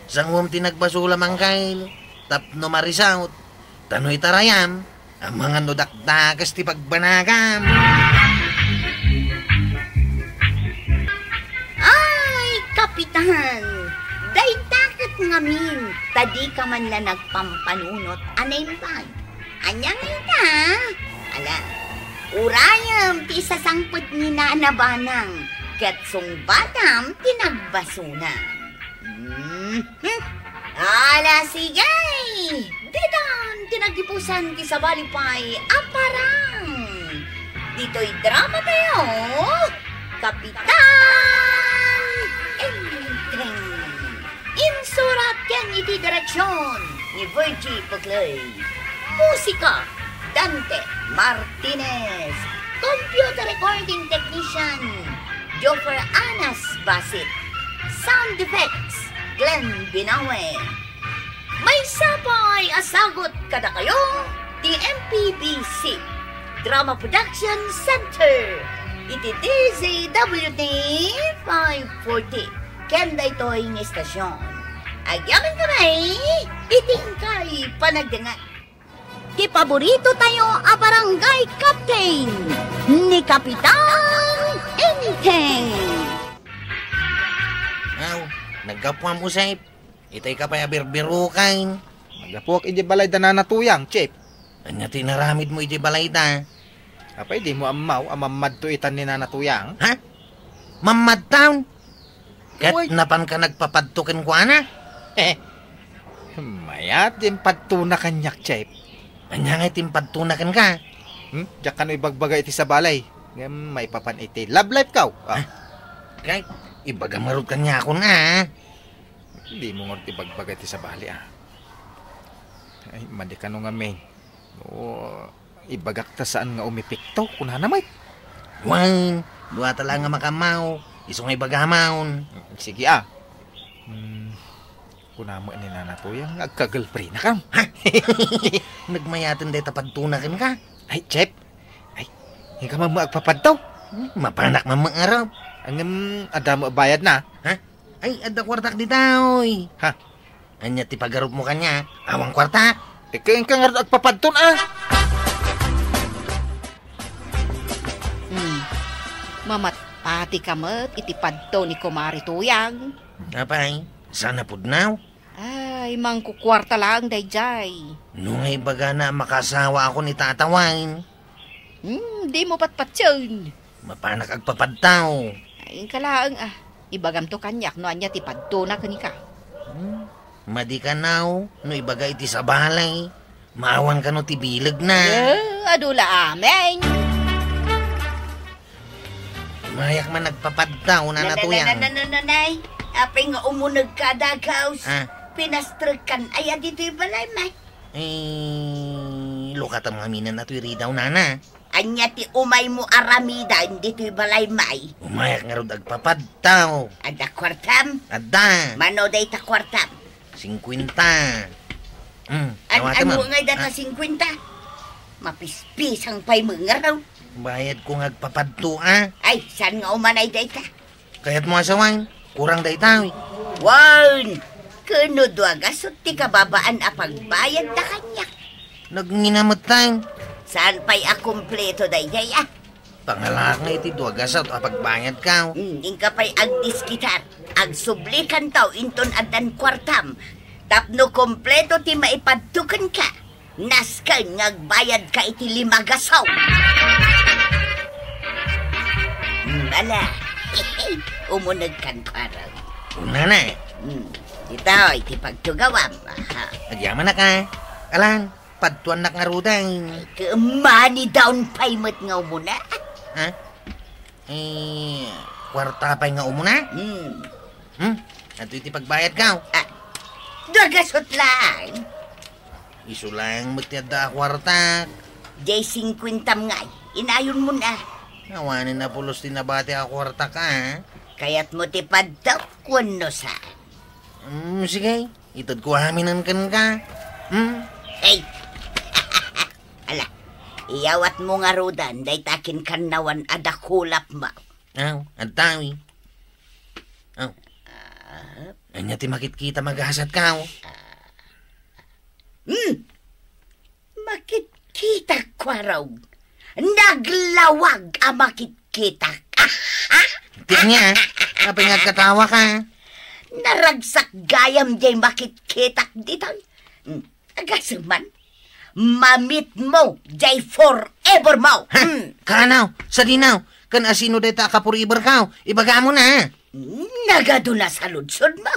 Sanguem ti nagbasol a mangkail tapno marisaut. Ta no itarayam, amangan no dakdakes ti pagbanagam. Ay, Kapitan! Dayta ket ngamin, ta dika man la nagpampanunot a naimbag. Ania nga ita? Ala, urayem ti isasangpet ni Nana Banang, ket sungbatam ti nagbasona. Mhm. Ala, sige! Ditan ti nagipusan ti sabali pay a parang. Ditoy drama tayo, Kapitan Enteng. Insurat ken iti direksyon ni Virgie Buclay. Musika, Dante Martinez. Computer recording technician, Joffer Anas Basit. Sound effects, Glenn Binawe. Maysa pay a sagut kadakayo ti M P B C Drama Production Center iti D Z W T five forty ken daytoy nga istasyon. Agyaman kami iti inkay panagdengngeg. Ti paborito tayo a barangay captain, ni Kapitan Enteng. Aw, naggapuam, Usep. Itay ka pay a birbirukan. Naggapuak idiay balay da Nana Tuyang, Chef. Ania ti inaramidmo idiay balay da? Apay, dimo ammaw a mammadto itan ni Nana Tuyang? Ha? Mammadtaon? Ket Uy. Napanka nagpapadto kenkuana? Mayat ti impadtona kaniak, Chef. Ania nga ti impadtona kenka? Hmm? Diak kano ibagbaga iti sabali. Ngem maipapan iti love life ko. Ah. Ha? Kay, ibagam ngarud kaniakon, ah. Dimo ngarud ibagbaga iti sabali, ah. Ay, madi kano ngamin. O, ibagak ta saan nga umepekto, kunana met. Wen, duata laeng a makammaw, isu nga ibagamon. Sige, ah. Hmm, kuna met ni Nana Tuyang nga agka-girlfriendnakon. Ha? Nagmayaten dayta padtona kenka? Ay, Chef. Ay, inka man met agpapadto. Hmm, mapanak man met ngarud. Ngem, adda met bayadna. Ha? Ay, adda kuartak dita, oy. Ha? Ania ti pagarupmo kaniak? Awan kuartak. Ika, inka ngarud agpapadton, ah. Hmm. Mamatpatika met iti padto ni Kumare Tuyang. Apay, saan a pudno? Ay, mangkukuarta laeng daydiay. No nga ibagana a makaasawaakon ni Tata Wine. Hmm, dimo patpatien. Mapanak agpapadto. Ay, inka laeng, ah. Ibagamto kaniak no ania ti padtona kenka. Hmm, madi kano, no ibaga iti sabali. Maawan kano ti bilegna. Eh, adu la amin. Mayak man nagpapadto, Nana Tuyang. Nanay, apay nga umunegka, Dagaws? Ah. Pinastrekkan aya ditoy balay, may? Eh, lukatam ngamin a natoy ridaw, Nana. Ania ti umaymo aramiden ditoy balay, may? Umayak ngarud agpapadto. Adda kuartam? Adda. Mano dayta kuartam? Singkuenta. Hmm, an-, dawata, ano ma'am. Nga data singkuenta? Mapispisang pay mengerno. Bayad ko nga agpapadto, ah. Ay, saan nga umanay dayta? Kayat mo asawain? Kurang dayta, eh. Wan! Kano dua gasut ti kababaan a pagbayad ta kaniak? Nagnginamet tayo. Saan pay a kumpleto daydiay, ah? Pangalak nga iti dua gasut a pagbayad ka. Hmm, inka pay agdiskitar. Agsublikan taw inton addan kuartam. Tapno kompleto ti maipadto kenka. Nasken nga agbayad ka iti lima gasut. Hmm, ala. Umuneg kan kuarang. Una na. Hmm, itoy ti pagtugawam. Aha. Agyamanak, ah. Alan. Padtuannak ngaruden. Ket mani down payment nga umuna. Ha? Eh, kuarta pay nga umuna? Hmm. Hmm? Adtoy ti pagbayad ka? Ah, dua gasut lang. Isu lang met ti adda a kuarta. Jay singkuentam ngay. Inayonmo na. Awanen a pulos ti nabati a kuarta ka, ha? Kayatmo ti padto, wenno saan? Hmm, sige. Itedko amin kenka. Hmm? Hey! Ala, Iyawatmo ngaruden dayta kinkannawan a dakulapmo. Aw, adtawi. Aw. Ah. Ania ti makitkita magasatkaw? Hmm. Makitkitak, Kuarog. Naglawag a makitkitak. Ti ania? Apay nga agkatawaka? Naragsak gayam jay makitkitak ditoy. Hmm. Agasem man, mamitmo jay forever mo. Ha? Hmm. Kaanaw, sadinaw, ken asino dayta a ka-forever kaw? Ibagam na. Nagadu na saludsodmo.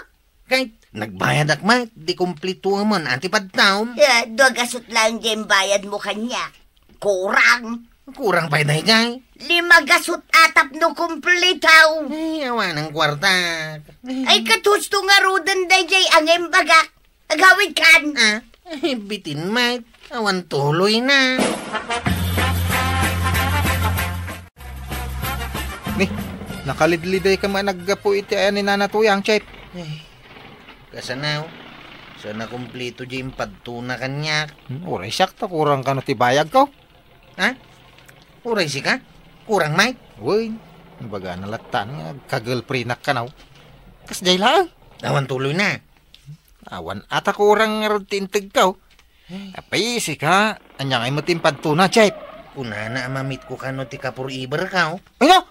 Kay nagbayadak met, di kumpletoen a ti padtam. Eh, dua gasut laeng jay imbayadmo kaniak. Kurang. Kurang pay dayjay. Lima gasut a tapno kumpletoak. Ay, awanen kuartak. Ay, ket husto ngaruden dayjay a nga imbagak. Agawidkan. Ah, eh, bitin met. Awan tuloy na. Ni, nakalidliday ka man naggapu iti ayan ni Nana Tuyang, Chef. Ay, kasanaw. Saan a kumpleto di impadtona kaniak? Hmm, uray siak ta kurang kano ti bayag ko. Ha? Uray sika? Kurang met? Wen, ibagana latta nga agka-girlfriendak kano. Kasdiay laeng. Awan tuloy na. Awan a ta kurang ngarud ti integko. Ay. Apay, sika, ania ngay met ti impadtona, Chef? Kunana a mamitko kano ti ka-forever kaw. Ay, no!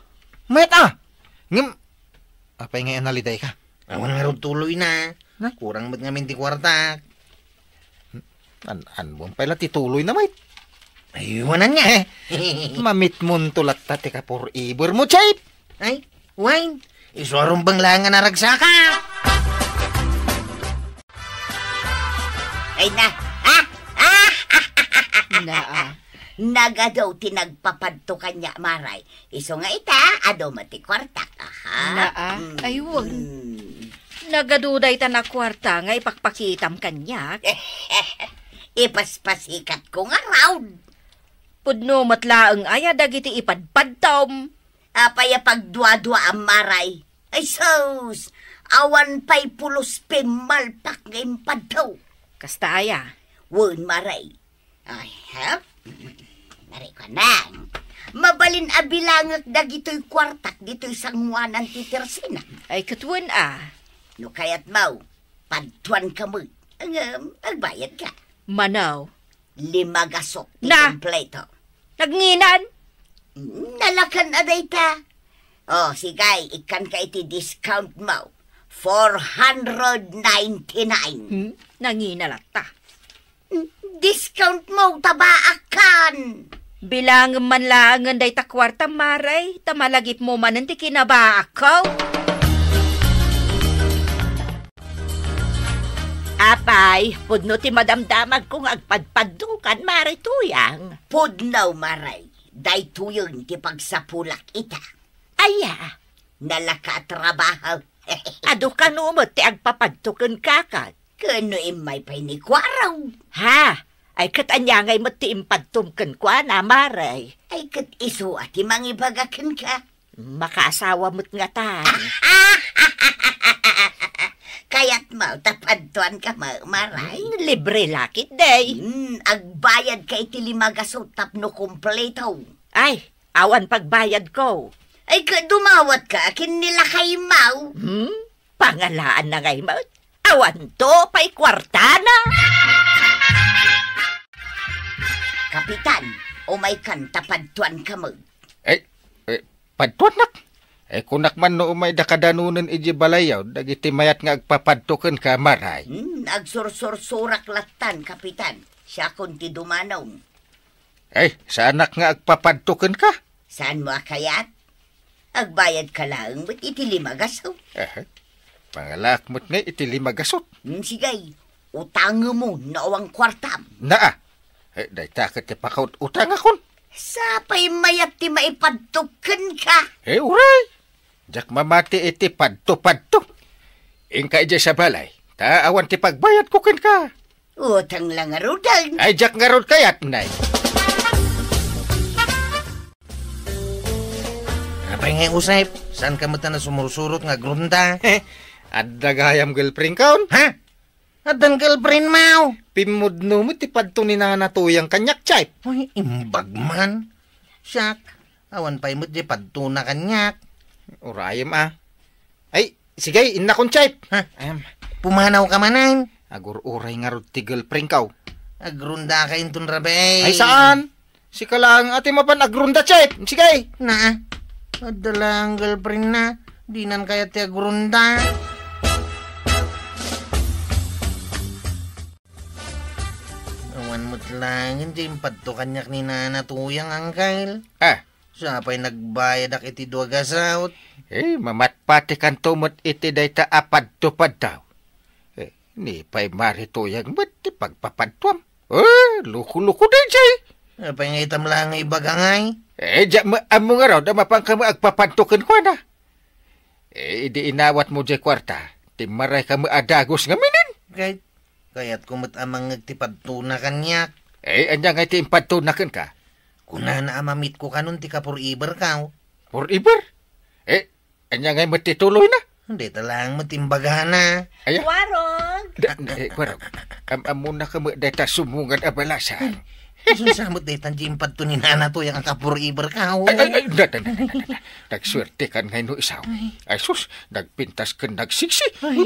Mayat a! Ngem, apay ngay a nalidayka? Awan ngarud tuloy na. Na? Kurang met ngamin ti kuartak. An-, anmo pay la ti tuloy na, met? Ay, wanan nga. Eh, mamitmonto latta ti ka-forever mo, Chef! Ay, wen, isu a rumbeng laeng a naragsaka. Ay na. Ah! Ah! Naa. Nagadu ti nagpapadto kaniak, Maray. Isu nga ita, adu met ti kuartak. Aha. Naa. Mm, ay, wen. Mm. Nagadu dayta a kuarta nga ipakpakitam kaniak. Ipaspasikatko ngarud. Pudno met laeng aya dagiti ipadpadtom. Apay a pagduaduaam, Maray? Ay sus! Awan pay pulos pimmalpak nga impadto. Kasta aya? Wen, Maray. Ay, ha? Maray ko nang. Mabalin a bilangek dagitoy kuartak ditoy sangoanan ti tersena. Ay, ket wen a. No kayatmo, padtuanka met. Ngem, agbayadka. Mano? Lima gasut ti Na! Kompleto. Nagnginan? Nalakan a dayta. O, sige, ikkanka iti discount mo. Four hundred ninety-nine. Hmm? Nangina latta. Hmm, discount mo, tabaakkan. Bilangem man laengen dayta kuarta, Maray, ta malagipmo manen ti kinabaakko. Apay, pudno ti madamdamagko nga agpadpadtokan, Maray Tuyang. Pudno, Maray. Daytoyen ti pagsapulak ita. Aya? Nalaka a trabaho. Adu kano met ti agpapadto kenka ket? Ken no immay pay ni Kuarog. Ha? Ay, ket ania ngay met ti impadtom kenkuana, Maray? Ay, ket isu a ti mangibaga kenka. Makaasawa met ngatan. Kayatmo ta padtuanka, Ma-, Maray? Hmm, libre la ketdi. Hmm, agbayadka iti lima gasut tapno kompleto. Ay, awan pagbayadko. Ay, ka-, dumawatka ken ni lakaymo. Hmm? Pangalaanna ngay met? Awanto pay kuartana. Kapitan, umaykan ta padtuanka met. Ay, eh, padtuannak? Eh, kunak man no umay da kadanonen iti balayyo, dagiti mayat nga agpapadto kenka, Maray. Hmm, agsursursurak lattan, Kapitan. Siakon ti dumanom. Ay, saanak nga agpapadto kenka? Saanmo a kayat? Agbayadka laeng met iti lima gasut. Eh, pangalaak met ngay iti lima gasut. Hmm, sige. Utangemo no awan kuartam. Naa. Eh, dayta ket ti pakaut-utangakon. Sapay mayat ti maipadto kenka. Eh, uray. Diak mamati iti padto-padto. Inka idiay sa balay, ta awan ti pagbayadko kenka. Utang la ngaruden. Ay, diak ngarud kayat, Nay. Apay ngay, Josep? Saanka met a nasumursurot nga agrunda? Adda gayam girlfriendkon. Ha? Addan girlfriend mo? Pimmudno met ti padto ni Nana Tuyang kaniak, Chep. Ay, imbag man. Siak, awan pay met di padtona kaniak. Urayem, a. Ay, sige, innakon, Chep. Ha? Em. Pumanaw ka manen? Agur-uray ngarud ti girlfriend ko. Agrunda ka inton rabii. Ay, saan? Sika laeng a ti mapan agrunda, Chep. Sige. Na, adda laeng girlfriend na. Dinan kayat ti agrunda. Awan met laeng ti impadto kaniak ni Nana Tuyang, Angkel. Ah. Sa pay nagbayadak iti dua gasut. Eh, mamatpatikanto met iti dayta a padto-padto. Eh, ni pay Mari Tuyang met ti pagpapadtuam. Eh, loko-loko dayjay. Apay nga itam laeng nga ibaga ngay? Eh, diak met ammo ngarud a mapanka met agpapadto kenkuana. Eh, idi inawatmo diay kuarta, timmaray ka met a dagus ngaminen. Kay, kayatko met a mangngeg ti padtona kaniak. Eh, ania ngay ti impadtona kenka? Kunana a mamitko kanon ti ka-forever ko. Forever? Eh, ania ngay met ti tuloyna? Dayta laeng met imbagana. Aya? Kuarog! Da, da, eh, Kuarog. Am-, ammona ka met dayta sumungad a balasan. Isun sa met dayta diay impadto ni Nana Tuyang a ka-forever ko. Ay, ay, ay, da, da, da, da, da. Nagsuertekan ngay no isaw. Ay. Ay, sus, nagpintas ken nagsiksi. Ay,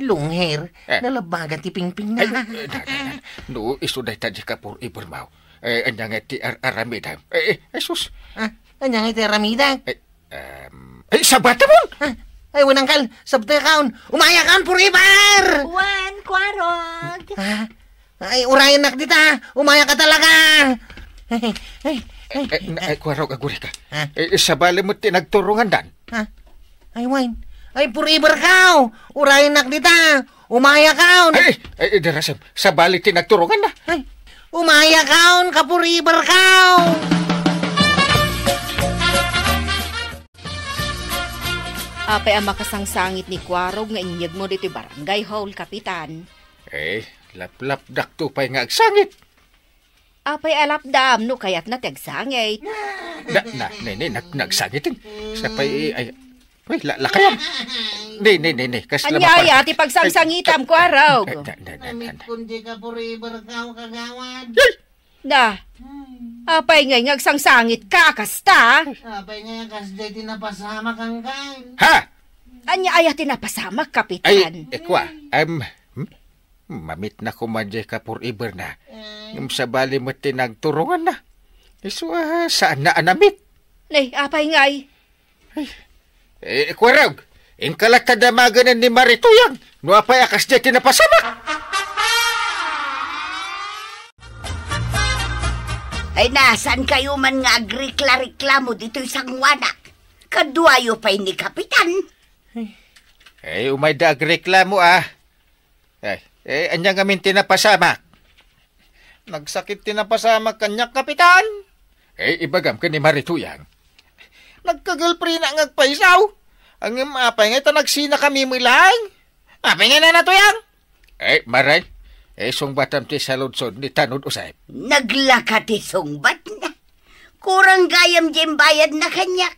long hair. Eh. Nalabagan ti pingpingna. Ay, eh, da, da, da. No, isu dayta diay ka-forever mo. Eh, ania ngay ti ar-, aramidem? Eh, eh, ay, sus. Ah, ania ngay ti aramidem? Eh, Em, ay, sabatamon! Ah, ay, wen, Angkel, sabtekaon. Umayakaon forever! Wen, Kuarog! Ah, ay, urayennak dita. Umayaka talaga. Ay, ay, ay, Eh, na, ay, Kuarog, agurika. Ah. Eh, sabali met ti nagturongandan. Ah, ay, wen. Ay, forever ko. Urayennak dita. Umayakaon. Ay, ay, darasem, sabali ti nagturonganna. Ay, umayakaon, ka-forever ko. Apay a makasangsangit ni Kuarog nga inyegmo ditoy barangay hall, Kapitan? Eh, laplapdakto pay nga agsangit. Apay a lapdam no kayatna ti agsangit? Na, na, ne, ne, nag-, nagsangiten. Sapay, ay, ay, la-, lakayan. Ne, ne, ne, ne, kasla Ania aya ti pagsangsangitam, Kuarog? Ay, na, na, na, na, na. Amit kundi ka forever ka, kagawad. Ay! Na, apay ngay nga agsangsangitka, kasta? Apay ngay a kasdiay ti napasamak, Angkel? Ha? Ania aya ti napasamak, Kapitan? Ay, eh, kua, em, hmm? Mamitna koma diay ka-forever na. Ay. Ngem sabali met ti nagturonganna. Isu a, saanna a namit. Nay, apay ngay? Ay. Eh, Kuarog, inka latta damaganen ni Mari Tuyang. No apay a kasdiay ti napasamak. Ay, na, saan kayo man nga agrekla-reklamo ditoy sangoanak? Kaduayo pay ni Kapitan. Eh, umayda agreklamo, ah. Eh, eh, ania ngamin ti napasamak? Nagsakit ti napasamak kaniak, Kapitan. Eh, ibagam ken ni Mari Tuyang. Nagka-girlfriend-na nga agpayso. Ngem apay ngay ta nagsinakami met laeng? Apay ngay, Nana Tuyang? Eh, Mari, eh, sungbatam ti saludsod ni Tanod Usep. Naglaka ti sungbatna. Kurang gayam diay imbayadna kaniak.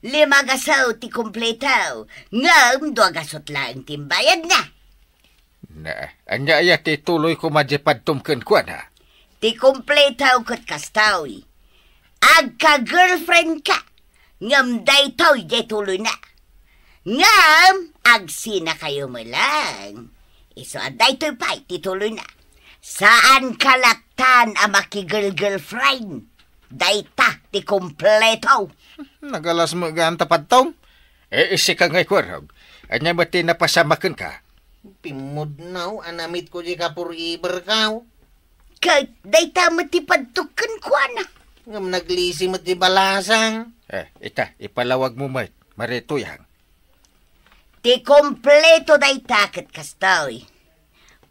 Lima gasut ti kumpleto. Ngem dua gasut laeng ti imbayadna. Na, ania aya ti tuloy koma diay padtom kenkuana? Ti kumpleto ket kastoy. Agka-girlfriend ka, ngem daytoy diay tuloyna. Ngem agsinakayo met laeng. Isu a daytoy pay ti tuloyna. Saan ka lattan a makigirl-girlfriend. Dayta ti kumpleto. Nagalas met gayam ta padtom. Eh, sika ngay, Kuarog. Ania met ti napasamak kenka? Pimmudno a namitko diay ka-forever ko. Ket dayta met ti padtok kenkuana. Ngem naglisi met ti balasang. Eh, ita, ipalawagmo met, Mari Tuyang. Ti kumpleto dayta ket kastoy.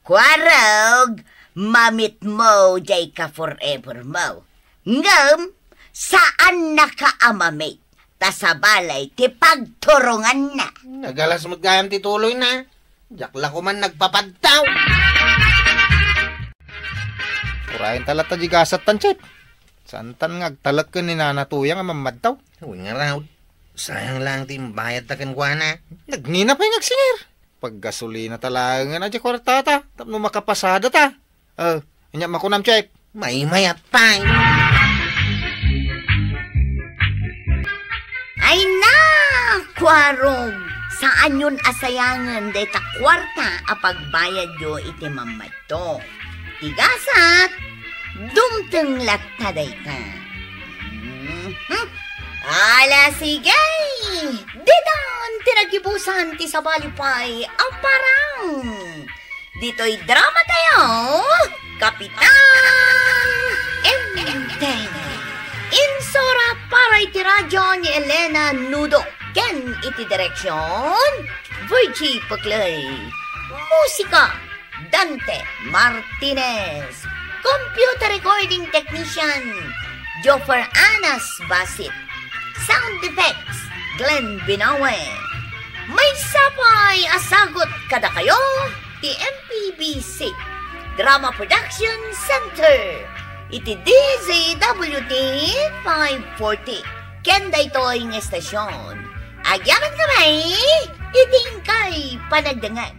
Kuarog, mamitmo diay ka-forever mo. Ngem, saannaka a mamit. Ta sabali ti pagturonganna. Nagalas met gayam ti tuloyna. Diak la koman nagpapadtaw. Urayen ta latta diay gasat, Chep. Saantan nga agtalek ken ni Nana Tuyang a mammadtaw. Wen ngarud. Sayang laeng ti imbayadta kenkuana. Nagngina pay nga agsingir. Paggasolina ta laengen a diay kuartata tapno makapasada ta. Eh, ania makunam, Chef? Maymayat pay. Ay na, kuarog, saanyon a sayangen dayta kuarta a pagbayadyo iti mammadto. Ti gasat, dumteng latta dayta. Mhm. Ala, sige! Ditan ti naggibusan ti sabali pay a parang. Ditoy drama tayo, Kapitan Enteng. Insurat para iti radyo ni Elena Nudo ken iti direksyon, Virgie Puclay. Musika, Dante Martinez. Computer recording technician, Joffer Anas Basit. Sound effects, Glenn Binawe. Maysa pay a sagut kadakayo ti M P B C Drama Production Center iti D Z W T five forty. Ken daytoy nga estasyon, agyamankami iti inkay panagdengngeg.